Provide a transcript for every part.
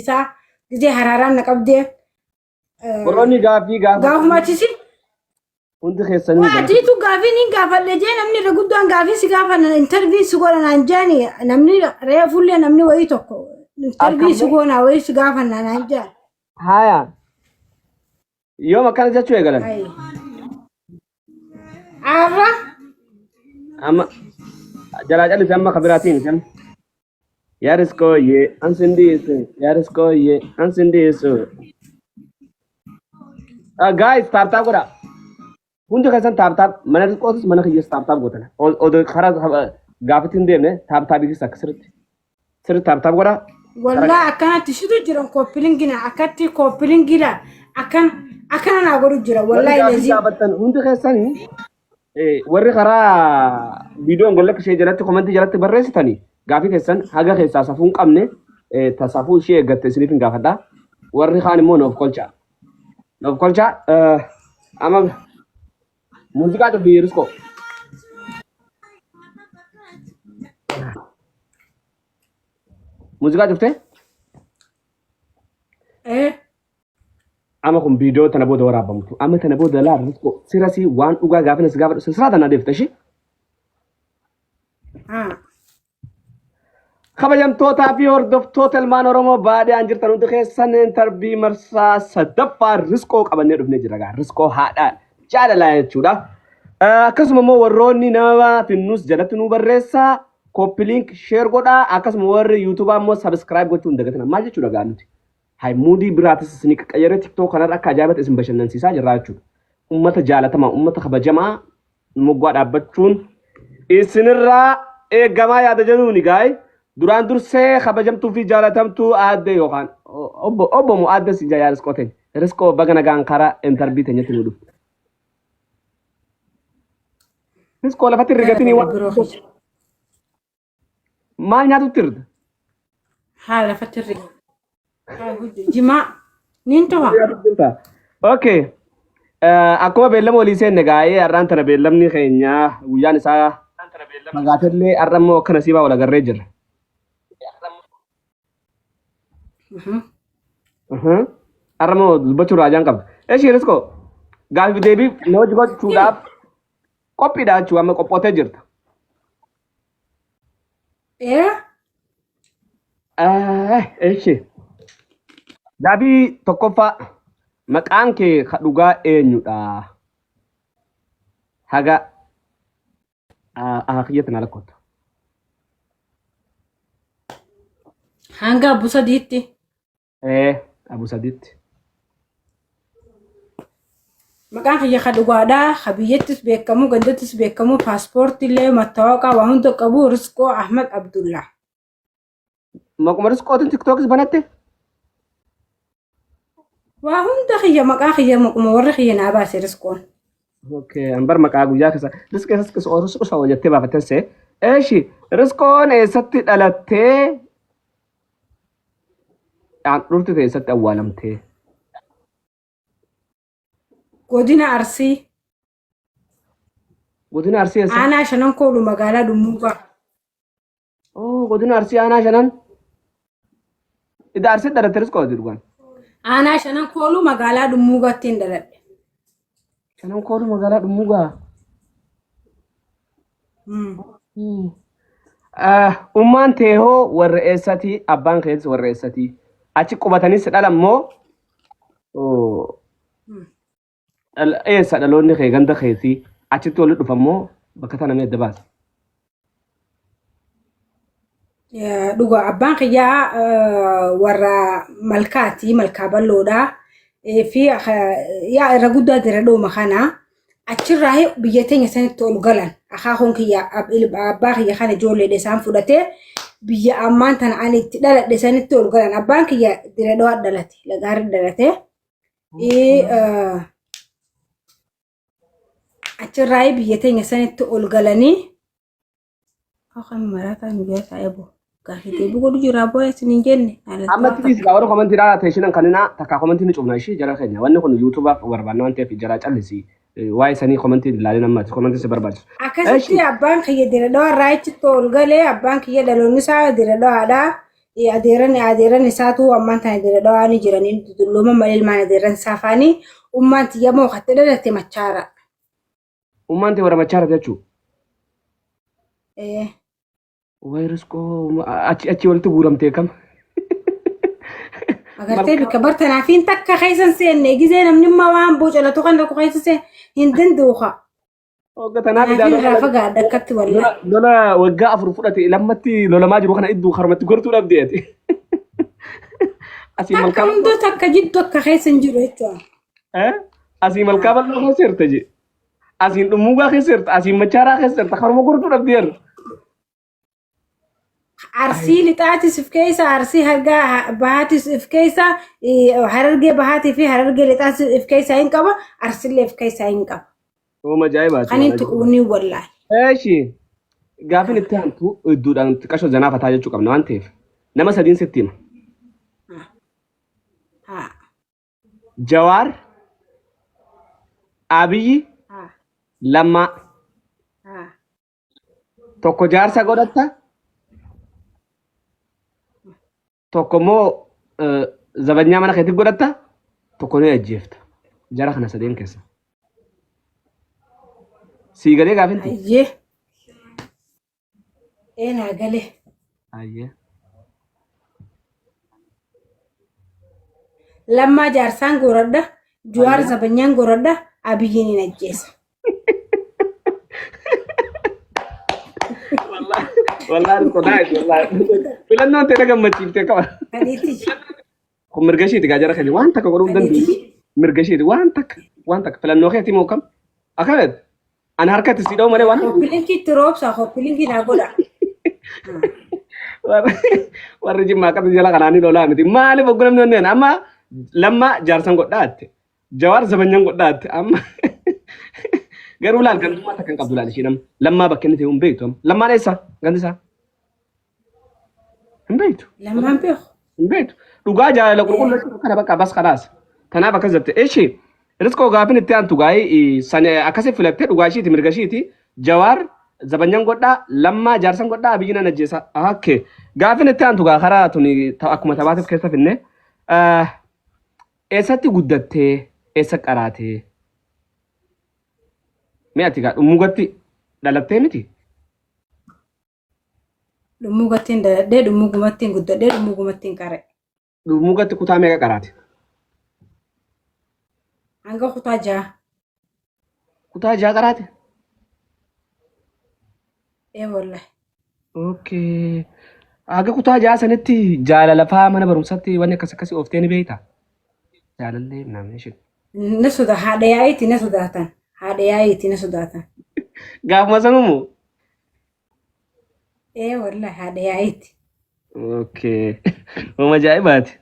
dhiisaa gizee haraaraan na qabdee. Warroonni gaaffii Gaafuma gaafatan achisi hundi keessanii Waa atiitu gaafii niin gaafadhe jee namni irra guddaan gaafii si gaafan intarvii si godha naan jaani namni reefullee namni wayii tokko intarvii si goona wayii si gaafanna naan jaan. Haya. Yoom akkana jechuu eegalan? Ayi. Arra Amma jalaa callisee amma kabiraatiin kan. Yaa riskooyyee an sin dhiisu yaa riskooyyee an sin dhiisu. Guys tap tap godha. Hundi keessan tap tap mana riskootis mana kiyyas tap tap gootan. Odoo karaa gaafatti hin deemne tap tap keessa akka sirriitti. Sirriitti tap tap godha. Wallaa akkanatti situ jiran koppilingina akkatti koppilingila akkan akkana naa godhu jira Warri wallaahi gaaffii lazii. gaafattan hundi keessanii warri karaa viidiyoon golla ishee jalatti komentii jalatti barreessitanii gaafii keessan haga keessaa safuu hin qabne ta safuu ishee eeggatte isiniif hin gaafadha. Warri kaan immoo nuuf kolcha. Nuuf kolcha. Amma muuziqaa dubbii riskoo. Muuziqaa cuftee? Amma kun viidiyoo tana booda waraabamtu. Amma tana booda laal riskoo sirasii waan dhugaa gaafina si gaafadhu siraa tana deefta ishee. Kabajamtootaa fi hordoftoota ilmaan Oromoo baadiyaan jirtan hundi keessan intarvii marsaa sadaffaa riskoo qabannee dhufnee jirra gaa. Riskoo haadha jaalalaa jechuudha. Akkasuma immoo warroonni nama finnus jalatti nu barreessaa, copy link share godhaa, akkasuma warri yuutubaa immoo subscribe gochuu hin dagatina. Maal jechuudha gaa nuti? Hay muudii biraatis isinii qaqqayyaree TikTok kanarra akka ajaa'ibatti isin bashannansiisaa jirra jechuudha. Uummata jaalatamaa, uummata kabajamaa moggaa dhaabbachuun isinirraa eegamaa yaada jedhuuni gaa'e duraan dursee kabajamtuu fi jaalatamtuu aadde yookaan obbo obbo moo aadde si jaa riskoo teenya. Riskoo baga nagaan karaa intarbii teenyatti nu dhufte. Riskoo lafatti hin rigatinii waan Biroo kiyya. Maal nyaatutti jirta? Haa lafatti irri. Jimaa. Niin toha. Jirta. Okay. Akkuma beellama walii seenne gaa'ee har'aan tana beellamni keenya guyyaan isaa fagaatellee har'a immoo akka nasiibaa wal agarree jirra. Har'a immoo dubbachuu raajaan qabda. Eshi Riskoo gaafii deebii na hojii gochuudhaaf qophiidha jechuudha amma qophootee jirta. Ee. Eshi. Gaaffii tokkoffaa maqaan kee ka dhugaa eenyudha? Haga akakiyyatti na lakkoofta. Hanga abbu sadiitti. Ee abu sadiitti. Maqaan kiyya ka dhugaadhaa, ka biyyattis beekamu, gandattis beekamu, paaspoortii illee mattaawaqaa waa hunda qabu Risqoo Ahmad Abdullaa. Maquma Risqootiin tiktookis banatte? Waa hunda kiyya maqaa kiyya maquma warri kiyya naa baase Risqoon. Okay, an bar maqaa guyyaa keessa Risqoo eessatti Risqoo sawa jettee baafatten see. Eeshi Risqoon eessatti dhalattee Handhuurti tee eessatti awwaalamtee? Godina Arsii. Godina Arsii eessa? Aanaa shanan koolu magaalaa Dhummuugaa. Oh, godina Arsii aanaa shanan. Ida Arsii dhalatte riskoo hojii dhugaan. Aanaa shanan koolu magaalaa Dhummuugaatti hin dhaladhe. Shanan koolu magaalaa Dhummuugaa. Ummaan tee hoo warra eessatii abbaan keetis warra eessatii achi qubatanis dhalan moo oh, eessa dhaloonni kee ganda keetii achitti walitti dhufan moo bakka tana mee adda baasa. Dhuga abbaan kiyyaa warra malkaati malkaa bal'oodha fi yaa irra guddaa dira dhooma kana achirraa biyya teenya sanitti ol galan akaakuun kiyya abbaa kiyya kana ijoolleedha isaan fudhatee biyya ammaan tana ani itti dhaladhe sanitti ol galan abbaan kiyya dira dhowaa dhalate lagaarri dhalate achirraa biyya teenya sanitti ol galanii Kan maraataa nu jala taa'ee boo. Gaaffii deebii godhu jira boo isin hin jenne. Amma tiis gaa warra komantii dhaa teeshinan kaninaa takkaa komantii ni cufna ishii jara keenya wanni kun yuutuubaaf barbaanna waan ta'eef jaraa callisi waa'ee sanii komantii hin ilaalin amma komantii si barbaachisu. Akkasitti abbaan kiyya dira dhawaa irraa achitti ol galee abbaan kiyya dhaloonni isaa dira dhawaadha. Adeeran adeeran isaatu ammaan tana dira dhawaa ni jiranii dullooma malee ilmaan adeeran isaa faanii ummaan tiyya moo katti dhalatte machaara. Ummaan tee warra machaara jechuudha. Eh. Way Risqoo achi achi walitti guuramtee kam? Agartee bikka bartanaa fi takka keessa hin seenne gizee namni immoo waan bocalatu kan tokko keessa seenne hin danda'u kaa. Hogga tanaaf Kanaaf irraa fagaadha akkatti wallaahi. Lola waggaa 4 fudhate lammatti lolamaa jiru kana iddoo karumatti gortuu dhabde ati. Asii Takka malkaa hunduu takka jiddu akka keessa hin jiru jechuudha. Eh? Asii malkaa bal'oo keessa jirta je. Asiin dhummuugaa keessa jirta. Asiin machaaraa keessa jirta. Karuma gortuu dhabde yerra. Arsii lixaatis if keessa, arsii hargaa bahaatis if keessa, harargee bahaatii fi harargee lixaatis if keessa hin qaba, arsillee if keessa hin qaba. Ooma ajaa'ibaati. Kan hin tuquunii wallaahi. Eeshi. Gaafin itti aantu idduudhaan xiqqashoo zanaafataa jechuu qabna waan ta'eef nama sadiin sitti hima. Haa. Jawaar, Abiyyi, Haa. Lammaa. Haa. Tokko jaarsa godhatta, tokko immoo zabanyaa mana keetti godhatta, tokko ni ajjeefta. Jara kana sadeen keessa. Sii galee gaafinti? Ayyee. Ee naa galee. Ayyee. Lammaa jaarsaan goradha. Juwaar zabanyaan goradha. Abiyyiin hin ajjeesa. Wallaahi sodaa wallaahi. Filannoon ta'e na gammachiiftee qaba. Fadhiitti. Kun mirga isheeti gaa jara keenya waan takka godhuu hin dandeenyu. Mirga isheeti waan takka waan takka filannoo keetii moo kam? Akkana ani harkatti si dha'u malee waan Koppilinkii itti roobsa koppilinkii naa godha. Warri jimmaa akkasii jala kanaanii lolaa miti. Maaliif oggu namni onneen amma lammaa jaarsan godhaatte. Jawaar zabanyan godhaatte amma garuu laal gandummaa takka hin qabdu laal isheen amma lammaa bakka inni ta'e hin beektu amma lammaan eessa gandi isaa hin beektu Lammaan beeku. hin beektu dhugaa jaalala qulqulluu jechuun kana bakka bas kalaas kanaaf akkas jette eshi riskoo gaafin itti aantu gaa'ii san akkasi filattee dhugaa ishiiti mirga ishiiti jawaar zabanyan godhaa lammaa jaarsan godhaa abiyyi nan ajjeesa okay gaafin itti aantu gaa karaa tuni akkuma tabaatiif keessa finne Eessatti guddattee? Eessa qaraatee? Mee ati gaa dhummuugatti dhalattee miti? Dhummuugattiin dhaladhee, dhummuugumattiin guddadhee, dhummuugumattiin qara'e. Dhummuugatti kutaa meeqa qaraate? Hanga kutaa 6. Kutaa 6 qaraate? Ee wallahi. Okay. Haga kutaa 6 sanitti jaalala faa mana barumsatti wanni akkas akkasii ooftee ni beektaa? Jaalallee namni isheen. Na soda haadha yaa'iitti na sodaatan. Haadha yaa'iitti na sodaatan. Gaafuma sanumu. Ee wallahi haadha yaa'iitti. Okay. Uuma ajaa'ibaati.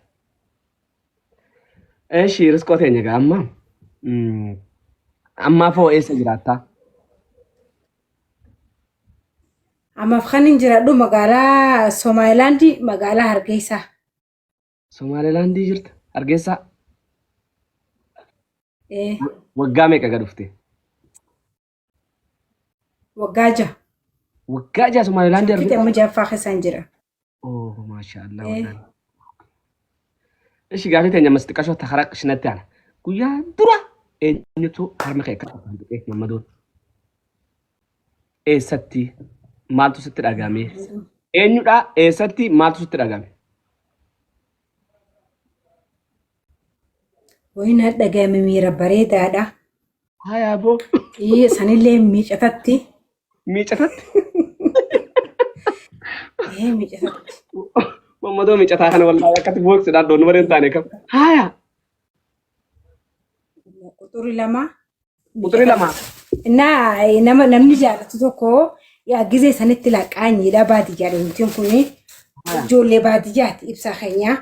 Eshi riskoo teenya gaa amma. Ammaaf hoo eessa jiraattaa? Ammaaf kan hin jiraadhu magaalaa Somaalilaandii magaalaa Hargeysaa. Somaalilaandii jirta? Hargeysaa? Ee, Waggaa meeqa gad dhufte? Waggaa 6. Waggaa 6 Somaalilaandii Fixe Hargeysaa? amma ja'affaa keessaan jira. Oh, maashaallah Ee. wallaahi. Ishi gaafii teenya ammas xiqqashoo takara shinatti aana. Guyyaa dura eenyutu harma kee akka afaan tuqee mammadoon? Eessatti maaltu sitti dhagahame? Eenyudha eessatti maaltu sitti dhagahame? Wayi na dhagahame miira bareedaadha. Hayaa boo. Ii sanillee miicatatti. Miicatatti. Ee miicatatti. Mammadoo miicataa kana wallaahi akkatti booksidhaan doon malee hin taane kam. Haaya. Quxurii 2. Quxurii 2. Innaa nama namni jaalatu tokko yaa gizee sanitti laqqaanyiidha baadiyyaadha nutiin kuni ijoollee baadiyyaati ibsaa keenya.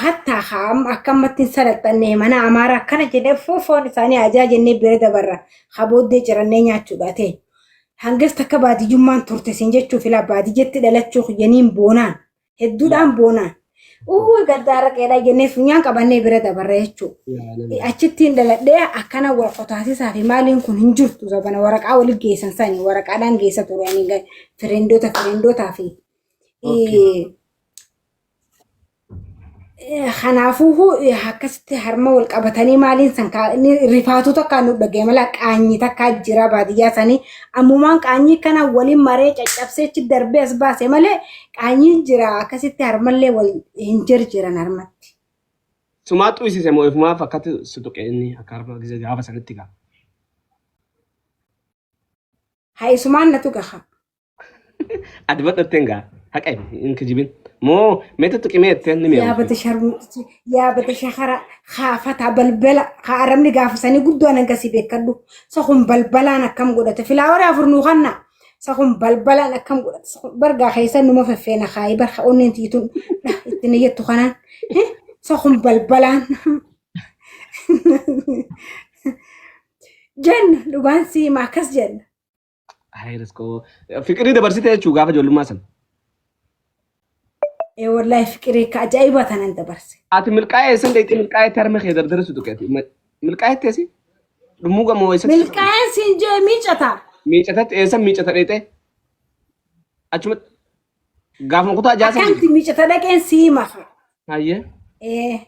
Hattaa haa akka ammatti hin salaxxanne mana amaaraa akkana jedhee foon isaanii ajaa jennee bira dabarra haa booddee cirannee nyaachuudha ta'e. Hangas takka baadiyyummaan turte sin jechuuf ilaa baadiyyatti dhalachuu kiyyaniin boonaan hedduudhaan boonaan. Uuu gaddaara qeedhaa jennee funyaan qabannee bira dabarra jechuudha. Achittiin dhaladhee akkana wal qotaasisaa fi maaliin kun hin jirtu zabana waraqaa wali geessan sani waraqaadhaan geessa ture ani fireendoota fireendotaa fi. Kanaafuu akkasitti harma wal qabatanii maaliin san inni rifaatu takka nu dhagee mala qaanyii takka jira baadiyyaa sanii ammumaan qaanyii kana waliin maree caccabsee achi darbee as baase malee qaanyiin jira akkasitti harmallee wal hin jirjiran harmatti. Sumaa xuysise moo ifumaaf akkatti si tuqe inni akka harma gizee gaafa sanitti gaa. Haa isumaan na tuqa haa. Ati badhatteen gaa haqa hin kijibin. Moo meeta tuqi mee jetteen ni mi'aawu. Yaabata sharmuutichi yaabata shakara kaafataa balbala haa arabni gaafa sanii guddaan hangasii beekadhu. Isa kun balbalaan akkam godhate filaawara afur nuu kanna. Isa kun balbalaan akkam godhate isa kun bargaa keessa numa feffeena kaayii barka onneen tiitun itti niyyattu kanaan. Isa kun balbalaan. Jenna dhugaan siima akkas jenna. Hayi riskoo. Fiqirii dabarsite jechuu gaafa ijoollummaa sana. Ee wallahi fiqirii akka ajaa'iba tanan dabarse. Ati milqaa'ee eessan deettee milqaa'eetti harma kee dardara si tuqeeti. Milqaa'eetti eessi? Dhummuu gamoo eessatti? Milkaa'een siin jee miicata. Miicatatti eessan miicata dheexee? Achumatti gaafuma kutaa jaasa. Akkanti miicata dhaqeen sii maka. Hayyee. Ee.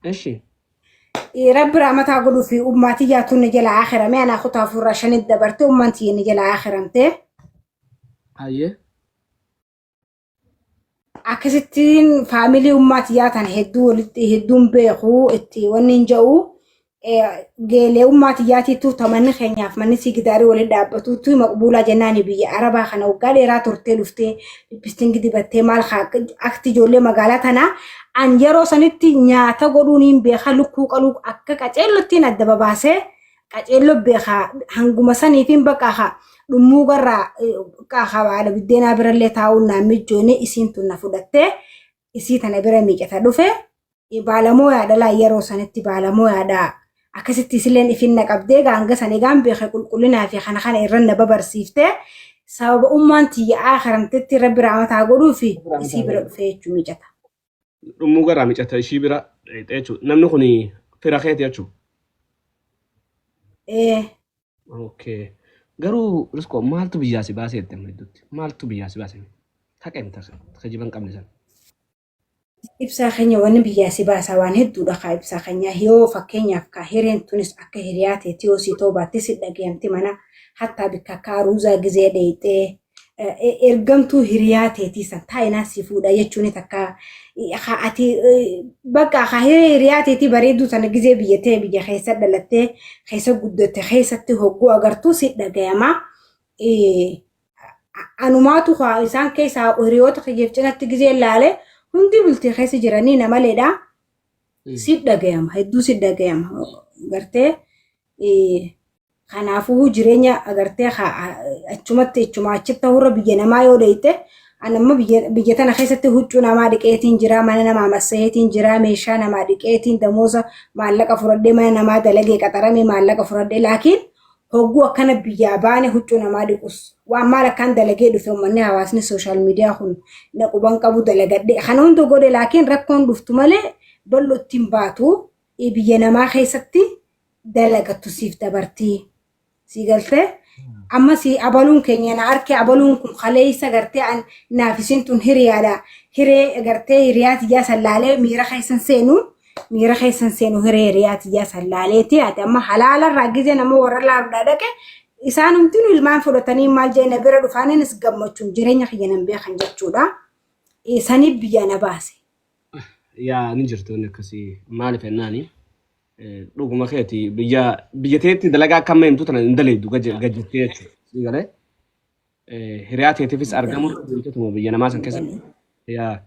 Eshi. Rabbi rahmataa godhuu fi ummaa tiyyaa tun ni jala aakhirame anaa kutaa afurraa shanitti dabarte ummaan tiyya ni jala aakhiramte. Hayyee. Akkasittiin faamilii ummaa tiyyaa tana hedduu walitti hedduun beeku itti wanni hin jedhu geelee ummaa tiyyaatiitu tamanni keenyaaf manni sii gidaarii walitti dhaabbatuutu maqbuulaa jennaani biyya arabaa kana waggaa dheeraa turtee dhuftee lippistingi dibattee maal akti ijoollee magaalaa tanaa an yeroo sanitti nyaata godhuun hin beeka lukkuu qaluu akka qaceellottiin adda babaasee qaceelloo beeka hanguma saniifin bakka haa dhummuu garraa qaaqa baala biddeenaa birallee taa'uun naan mijjoone isiin tun na fudhattee isii tana bira miicata dhufe baalamoo yaadha yeroo sanitti baalamoo yaadha akkasitti isilleen ifin na qabdee gaanga san egaan beeke qulqullinaa fi kana kana irra na babarsiiftee sababa ummaan tiyya aakiramtetti rabbi rahmataa godhuu fi isii bira dhufee jechuu miicata. Dhummuu garaa miicata ishii bira dheexee jechuudha. Namni kun fira keeti jechuudha. Ee. Okay. Garuu Riskoo maaltu biyyaa si baasee jette amma hedduutti? Maaltu biyyaa si baase? Haqa himta kijiba hin qabne sana. Ibsaa keenya wanni biyyaa si baasaa waan hedduudha kaa ibsaa keenya yoo fakkeenyaaf kaa hireen tunis akka hiriyaa teeti yoo sii ta'uu baatte si dhagayamti mana hattaa bikka akka aruuzaa gizee dheeyxee ergamtuu hiriyaa teetii san taa'inaa si fuudha jechuun takka haa ati bakka haa hiree hiriyaa teetii bareedduu sana gizee biyya tee biyya keessa dhalattee keessa guddatte keessatti hogguu agartuu si dhagayama. Anumaatu haa isaan keessaa hiriyoota kiyyeef cinatti gizee laale hundi bultii keessa jiranii namaleedha. Si dhagayama hedduu si dhagayama gartee kanaafuu jireenya agartee achumatti achuma achitti ta'urra biyya namaa yoo dheeyte an amma biyya tana keessatti huccuu namaa dhiqeetiin jira mana namaa massaheetiin jira meeshaa namaa dhiqeetiin damooza maallaqa fudhadhee mana namaa dalagee qaxarame maallaqa fudhadhee laakiin hogguu akkana biyyaa baane huccuu namaa dhiqus waan maal akkaan dalagee dhufe uummanni hawaasni social media kun na quban qabu dalagadhe kana hunda godhe laakiin rakkoon dhuftu malee bal'ootti hin baatu biyya namaa keessatti dalagattu siif dabartii si galtee amma si abaluun keenya na arke abaluun kun kaleessa gartee an naaf isin tun hiriyaadha hiree gartee hiriyaa tiyyaa sallaalee miira keessan seenu miira keessan seenu hiree hiriyaa tiyyaa sallaaleeti ati amma halaalarraa gizee nama warra laaluudhaa dhaqe isaan hundinuu ilmaan fudhatanii maal jee na bira dhufaaniinis gammachuun jireenya kiyya nan beekan jechuudha. Saniif biyya na baase. Yaa ni jirti wanni akkasii maaliif jennaani dhuguma keeti biyya biyya teetti dalagaa akka amma himtu tana hin daleeddu gajjattee jechuudha. Sii galee hiriyaa teetiifis argamu deemtetuma biyya namaa san keessatti. Yaa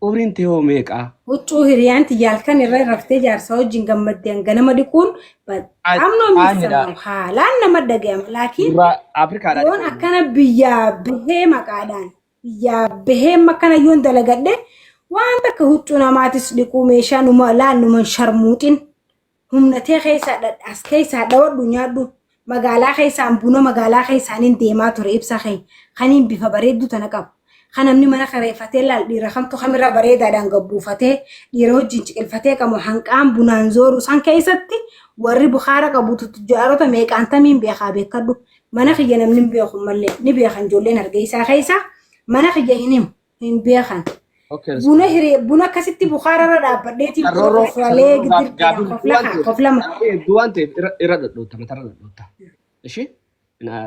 umriin tee hoo meeqaa? Huccuu hiriyaan tiyya halkan irra raftee jaarsa wajjin gammaddee ganama dhiquun በጣም ነው የሚሰማው haalaan nama dhagayama laakiin Durraa Afrikaadhaa. yoon akkana biyyaa bahee maqaadhaan biyyaa bahee akkana yoon dalagadhe waan takka huccuu namaatis dhiquu meeshaa numa laal numa sharmuuxin humnatee keessaa as keessaa dhawadhu nyaadhu magaalaa keessaan buna magaalaa keessaaniin deemaa ture ibsa keenya kaniin bifa bareedduu tana qabu. Kan namni mana kareeffatee laal dhiira kamtu kamirra bareedaadhaan gabbuufatee dhiira wajjin ciqilfatee qabu hanqaan bunaan zooru san keessatti warri bukaara qabu tujjaarota meeqaan tamiin beekaa beekadhu mana kiyya namni hin beeku malee ni beekan ijoolleen hargeysaa keessa mana kiyya hin himu hin beekan. Okay. Buna hiree buna akkasitti bukaararra dhaabbadheetiin buna Sarroorroo koflalee sarroorroo dirqiidhaan gaafii hedduu kofla waan haa ta'eef koflama. gaafii hedduu waan ta'eef irra irra dhadhoota matarra dhadhoota. Ishee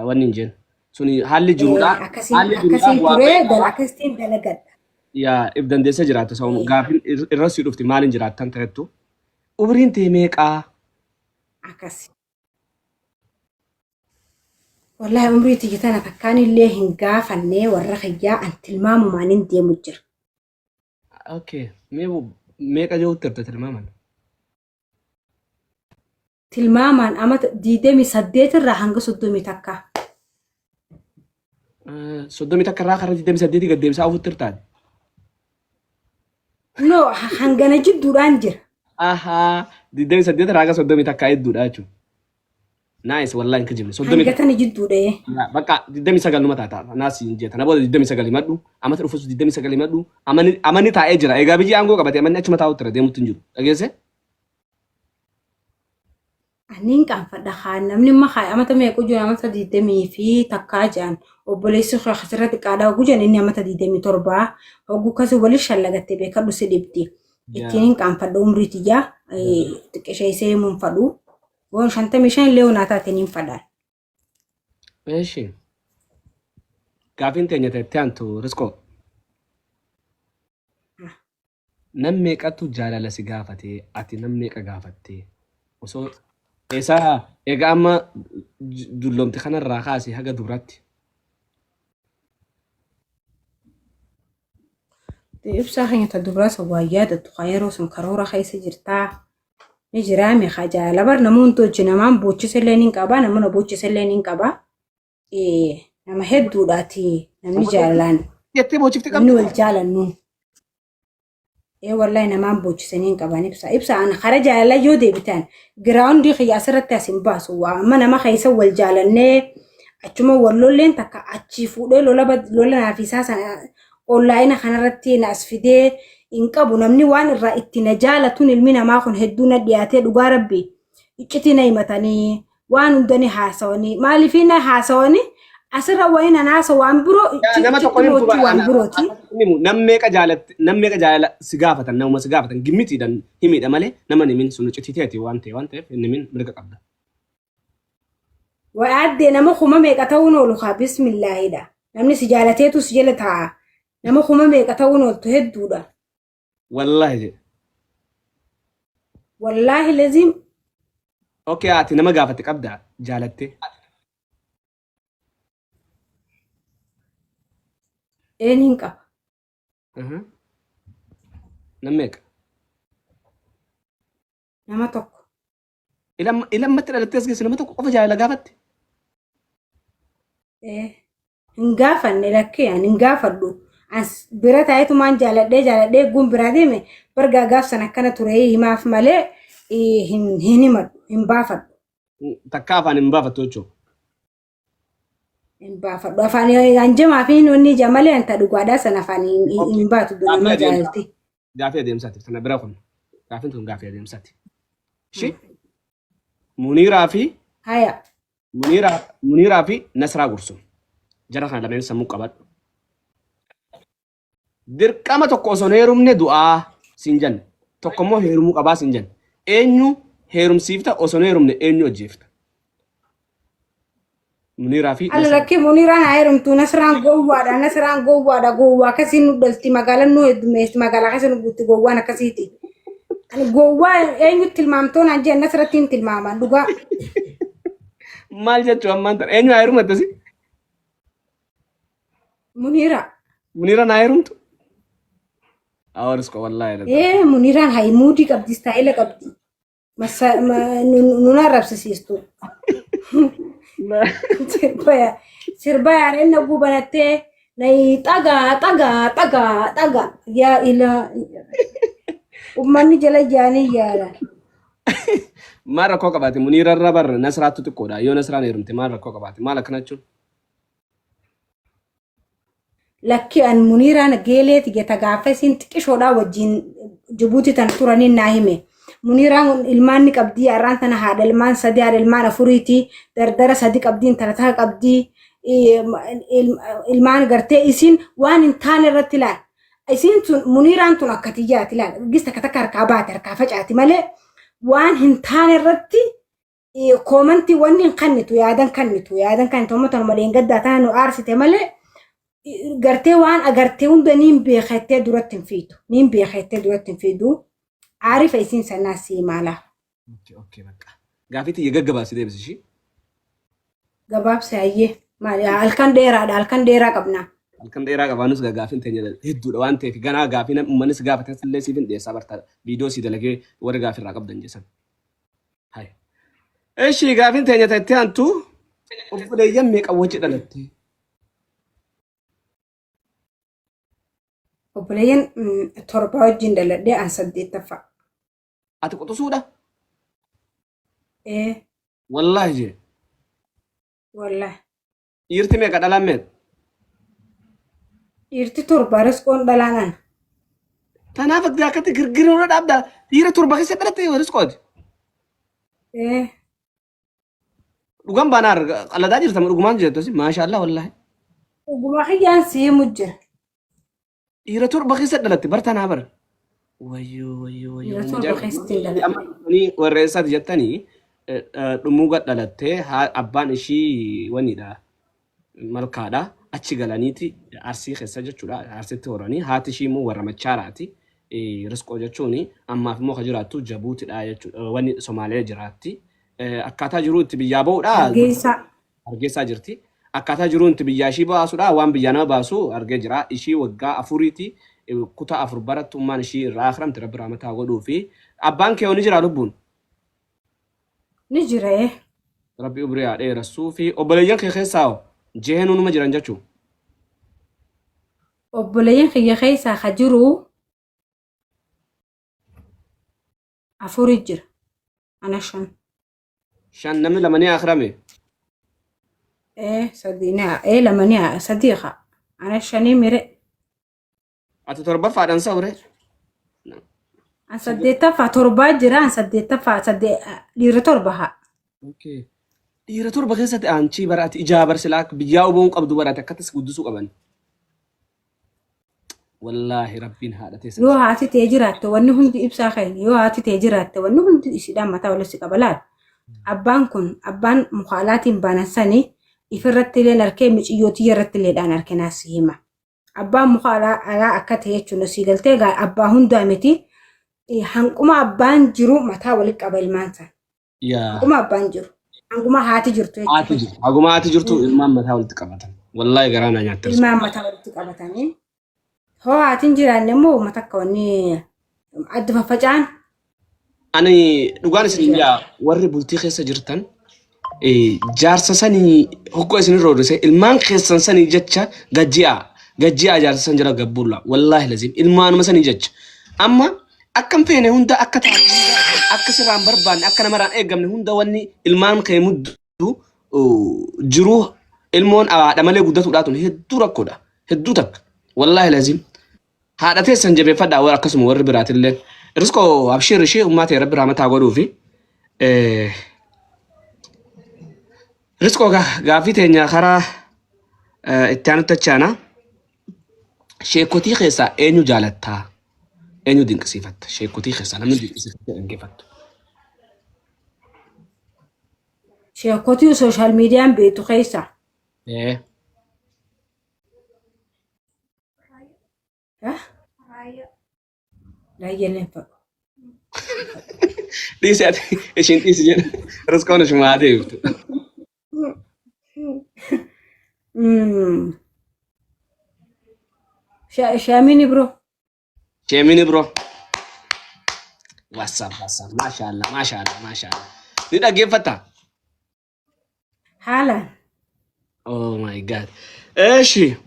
wanni hin jennu. Suni haalli jiruudha. Akkasiin Haalli jiruudha akkasiin bu'aa turee bahii dala qaba. akkasitiin dalagadha. Yaa if dandeessee jiraatta sababuma gaafiin irra si dhufti maaliin jiraattan ta'ettu. Umriin tee meeqaa? Akkasi. Wallahi umrii tiyya tana takkaan illee hin gaafannee warra kiyyaa an tilmaamumaan hin deemu jira. Okay. Mee meeqa jirutti irta tilmaaman? Tilmaamaan amata 28 irraa hanga 31. 31 irraa karaa 28 gad deebisaa ofutti irtaati. No, hangana jidduudhaan jira. Ahaa, 28 irraa hanga 31 hedduudha jechuudha. Nice, wallahi hin kijibne. Soddomii Hanga tana jidduudha. Bakka 29 numa taata. Naas hin jee. Tana booda 29 himadhu. Amata dhufus 29 himadhu. Amani amani taa'ee jira. Egaa biyyi aangoo qabate amanni achuma taa'utti jira deemutti hin jiru. Dhageesse? Ani hin qaanfadha haa namni amma haa amata meeqa jiru amata 21 jedhan obboleessi koo asirra xiqqaadha hogguu jedhan inni amata 27 hogguu kasi wali shallagatte beekadhu si dhibdi. Ittiin hin qaanfadha umrii tiyyaa xiqqisheessee himuun fadhu. Waan 55 illee onaa taateen hin fadhaan. Eeshi. Gaafiin teenya teettee antu Riskoo. Nam meeqatu jaalala si gaafate ati nam meeqa gaafatte osoo eessaa egaa amma dulloomte kanarraa kaasi haga duraatti. Ibsaa keenya ta duraa san waan yaadattu kan yeroo sun karoora keessa jirtaa ni jiraa mi haa jaalala bar nama hundi hojii namaan boochisellee ni qaba nama na boochisellee ni qaba. Nama hedduudhaati namni jaalalaan Jettee boochifte namni qabdi. wal jaalannu. Ee wallahi namaan boochisanii hin qaban ibsa. Ibsa an kara jaalala yoo deebitan giraawundii kiyya asirratti as hin baasu. Waa amma nama keessa wal jaalannee achuma wal lolleen takka achii fuudhee lola lola naaf isaa sana onlaayina kanarratti na as fidee hin qabu. Namni waan irraa itti na jaalatuun ilmi namaa kun hedduu na dhiyaatee dhugaa rabbi iccitii na himatanii waan hunda ni haasawanii maaliif na haasawanii asirra wayiin an haasawu waan biroo Nama tokko iccitti himtu mo'achuu waan birooti. himu nam meeqa jaalatte nam meeqa jaalala si gaafatan namuma si gaafatan gimmitiidhaan himiidha malee nama hin himin sun iccitii teeti waan ta'e waan ta'eef hin himin mirga qabda. Waaddee nama kuma meeqa ta'uun oolu kaa bismillaahidha. Namni si jaalateetu si jala taa'a. Nama kuma meeqa ta'uun ooltu hedduudha. Wallaahi jedhe. Wallaahi laziim Okay ati nama gaafatte qabda jaalattee. Een hin qaba. Nam meeqa? Nama tokko. Ilammatti dhalattee as geesse nama tokko qofa jaalala gaafatte. Hin gaafanne lakkee ani hin gaafadhu. As bira taa'etumaan jaaladhee jaaladhee eegguun biraa deeme bargaa gaaf san akkana ture himaaf malee hin hin himadhu hin baafadhu. Takka afaan hin baafattu jechuudha. Hin baafadhu afaan hanjamaa fi wanni ija malee anta dhugaadhaa sana afaan hin baatu Gaafii nama adeemsa. jaalalti. Gaafii adeemsaati. Sana bira kun. Gaafiin tun gaafii adeemsaati. Ishii Muniiraa fi Haya. Muniiraa fi Nasraa Gursum. Jara kana lameen sammuu qabadhu. Dirqama tokko osoo hin heerumne du'aa siin jenne. Tokko immoo heerumuu qabaa siin jenne. Eenyu heerumsiifta osoo hin heerumne eenyu ajjeefta? Muniiraa fi Alla Nasraa. lakkii Muniiraan haa heerumtu Nasraan gowwaadha Nasraan gowwaadha gowwaa akkasiin nu dhalti magaalaan nu heddummeessi magaalaa keessa nu guutti gowwaan akkasiiti. Ani gowwaa eenyutti tilmaamtoo naan jedhan Nasratti hin tilmaaman dhugaa. Maal jechuu ammaan tana eenyu haa heerumatti si? Muniira. Muniiraan haa heerumtu? Awwaris wallaahi. Ee Muniiraan haa muudii qabdi istaayila qabdi. Nun arrabsisiistu. Sirba yaadeen na gubanattee na xagaa xagaa xagaa xagaa yaa ilaa uummanni jala jaanii yaala. Maal rakkoo qabaate Muniira irra barra Nasraattu xiqqoodha. Yoo Nasraan heerumte maal rakkoo qabaate? Maal akkana jechuun? Lakki an Muniiraan geelee tiyya ta gaafa isiin xiqishoodhaa wajjin Jibuutii tan turaniin naa hime. Muniiraan ilmaan ni qabdii har'aan tana haadha ilmaan sadi haadha ilmaan afuriiti dardara sadi qabdii intala takka qabdii ilmaan gartee isiin waan hin taane irratti laal. Isiin tun Muniiraan tun akka tiyyaati ilaala. Gis takka takka harkaa baate harkaa facaati malee waan hin taane irratti koomantii wanni hin kannitu yaadan kannitu yaadan kannitu amma tanuma dheengaddaa tana nu aarsite malee gartee waan agartee hunda niin beekettee duratti hin fiidu. Niin beekettee duratti hin fiidu. Aarifa isiin sanaa sii maalaa. Okay, okay, bakka. Gaafii tiyya gaggabaabsi deebisi ishii. Gabaabsi hayyee. Maali halkan dheeraadha halkan dheeraa qabna. Halkan dheeraa qabaanus gaa gaafiin teenya hedduudha waan ta'eef ganaa gaafii nam uummanni si gaafate illee siif hin dhiyeessaa barta viidiyoo si dalagee warri gaafii irraa qabdan jesan. Hai. Eshi gaafiin teenya ta itti aantu obboleeyyan meeqa wajji dhalatte? Obboleeyyan torba wajjin dhaladhee an saddeettaffaa. Ati quxusuudha? Ee Wallaahi jee. Wallaahi. Dhiirti meeqa dhalaan meeqa? Dhiirti torba risqoon dhalaan ana. Tanaaf akka akkatti girgirri irra dhaabda. Dhiira torba keessa dhalatte risqooti. Ee Dhugaan baanaa qaladaa jirta dhugumaan jirtu maashaallah wallaahi. Dhuguma kiyyaan si himu jira. Dhiira torba keessa dhalatte bar tanaa bar. Wayyoo wayyoo wayyoo. Dhiira torba keessatti hin dhalatte. Amma dhufanii warra eessaati jettanii dhummuuga dhalattee abbaan ishii wanidha malkaadha achi galaniiti arsii keessa jechuudha arsitti horanii haati ishii immoo warra machaaraati risqoo jechuun ammaaf immoo ka jiraattu jabuutidha jechuudha wanni Somaalee jiraatti akkaataa jiruu itti biyyaa ba'uudha. Hargeysaa. Hargeysaa jirti. Akkaataa jiruun itti biyyaa ishii baasudha. Waan biyyaa nama baasu argee jira. Ishii waggaa afuriiti kutaa afur barattu ummaan ishii irraa akramte rabbi rahmata haa godhuu fi abbaan kee hoo ni jira lubbuun? Ni jira ee. Rabbi umrii haa dheerassuu fi obboleeyyan kee keessaa hoo jeheenuu numa jiran jechuu? Obboleeyyan kiyya keessaa ka jiru afuri jira. Ana shan. Shan namni lama ni akirame. Ee sadii ni ee lama ni sadii haa. Ana shanii mire. Ati torbaffaadhaan sawre. An saddeettaffaa torbaa jira an saddeettaffaa sadde dhiira torba haa. Okay. Dhiira torba keessatti aanchii bara ati ijaa bar silaa biyyaa oboon qabdu bara ati akkattis guddisuu qaban. Wallaahi rabbiin haadha teessan. Yoo haati tee jiraatte wanni hundi ibsaa keenya yoo haati tee jiraatte wanni hundi isiidhaan mataa walitti qaba laal. Abbaan kun abbaan mukaalaatiin banan sani ifirratti illee arkee miciyyoo tiyya irratti illee dhaan arke naas si hima. Abbaan muka alaa alaa akka ta'e jechuun sii galtee egaa abbaa hundaa miti hanquma abbaan jiru mataa walitti qaba ilmaan sana. Yaa. Hanguma abbaan jiru. Hanguma haati jirtu Haati jechuudha. jirtu. Haguma haati jirtu ilmaan mataa walitti qabatan. Wallaahi garaa naa nyaatte. Ilmaan mataa walitti qabatanii. Hoo haati hin jiraanne immoo uummata akka wanni adda faffaca'an. Ani dhugaan isin yaa warri bultii keessa jirtan jaarsa sanii hoggoo isin roorrise ilmaan keessan sanii jecha gajji'aa gajji'aa jaarsa san jala gabbuulla wallaahi laziim ilmaanuma sanii jecha amma Akka hin feene hunda akka taatu hunda akka sirraa hin barbaanne akka namarraa hin eeggamne hunda wanni ilmaan kee muddu jiruu ilmoon haadha malee guddatuudhaa tun hedduu rakkoodha. Hedduu takka. Wallaahi laziim. Haadha teessan jabeeffadhaa warra akkasuma warri biraatillee. Riskoo abshiir ishee ummaa ta'e rabbi rahmataa godhuufi. Riskoo gaaffii teenya karaa itti aanutti achaana. Sheekotii keessaa eenyu jaalattaa? Eenyu dinqisiifatta? Sheekotii keessaa namni dinqisiifattee dhaggeeffattu. Sheekotii sooshaal miidiyaan beektu keessaa. Ee. Raayyaan hin fedhu. Dhiisi ati ishiin dhiisi jedhe. Riskoon ishuma haa deebiftu. Shaamiin bro. Sheemini bro. What's up, what's up? Maashaallah, maashaallah, maashaallah. Ni dhaggeeffatta? Haalaan. Oh my God. Eeshi.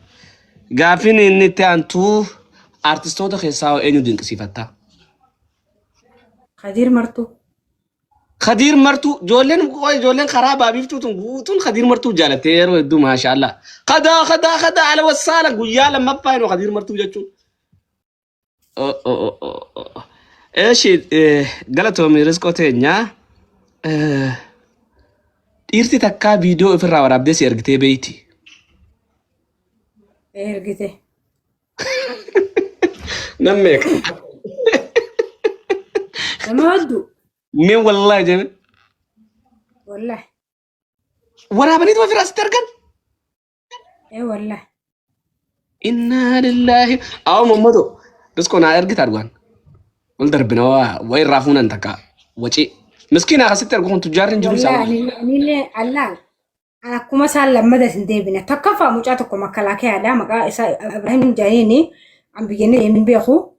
Gaaffiin inni itti aantu artistoota keessaa hoo eenyu dinqisiifatta? Kadiir Martuu. Kadiir Martuu ijoolleen qoy ijoolleen karaa baabiiftuu tun guutuun Kadiir Martuu jaalattee yeroo hedduu maashaallah. Kadaa kadaa kadaa ala wassaala guyyaa lammaffaa yeroo Kadiir Martuu jechuun. Oh, oh, oh, oh, oh. Eeshi galatoomi risqoo teenyaa. Dhiirti takkaa viidiyoo ofirraa waraabdee si ergitee beeyti. Ergite. Nam meeqa? Nama hedduu. Mee wallaahi jeme. Wallaahi. Waraabaniituma firaa sitti argan. Ee wallaahi. Innaa lillaahi. Awwa mammato. Riskoo naa ergita dhugaan. Wal darbina waa waa irraa fuunan takka. Wacii. Miskiina akkasitti argu kun tujjaarri hin jiru Wallaahi isaan. anillee allaal. An akkuma isaan lammata hin deebine. Takkaffaa mucaa tokko makalaakeyaadha. Maqaa isaa Ibrahim Jaaniini. An biyya inni hin beeku.